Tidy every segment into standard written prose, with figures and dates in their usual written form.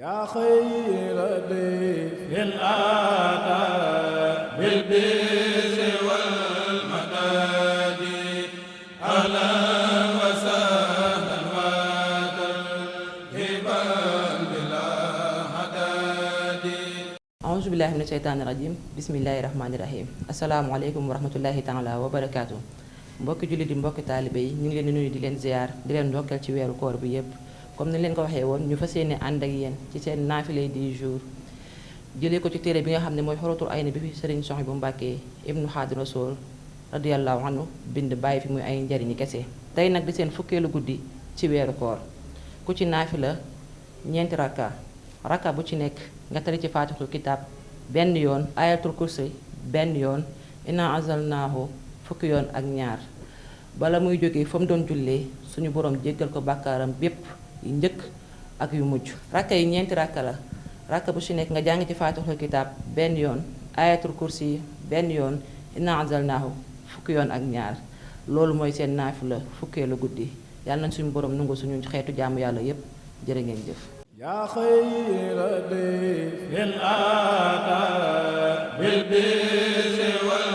yaa xayra dayfin ataa bil birri wal madadi ahlan wa sahlan wa tarhiban bilaa hadadi. Auzu billaahi mina sheytaani rajiim, bismillaahi rahmaani rahiim. Asalaamaaleykum wa rahmatullaahi taala wa barakaatu. Mbokki jullit di mbokki taalibe yi ñu ngi leen di nuyu di leen ziar di leen ndokkeel ci weeru koor bi yépp. Comme ni leen ko waxee woon ñu fas yéene ànd ak yéen ci seen naafile 10 jours jëlee ko ci téere bi nga xam ne mooy Xuratul Ayni bi fi Sëriñ Suhaybu Mbàkke ibnu Xaadimu Rasuul radiyallahu anhu bind bàyyi fi muy ay njariñi kese. Tey nag di seen fukkeelu guddi ci weeru koor ku ci naafila ñeenti rakka bu ci nekk nga tari ci faatixul kitaab benn yoon, ayatul kursi benn yoon, inna anzalnaahu fukki yoon ak ñaar. Bala muy jógee fa mu doon jullee suñu borom jéggal ko bàkkaaram bépp yu njëkk ak yu mujj. Rakka yi ñeenti rakka la, rakka bu ci nekk nga jàng ci faatixul kitaab benn yoon, ayatul kursi benn yoon, inna anzalnaahu fukki yoon ak ñaar. Loolu mooy seen naafila fukkeelu guddi. Yàlla nañ suñu borom nangu suñu xeetu jaamu yàlla yépp. Jërë ngeen jëf. yaa xayra dayfin ataa bil birri wal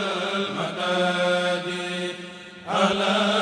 madadi ahlan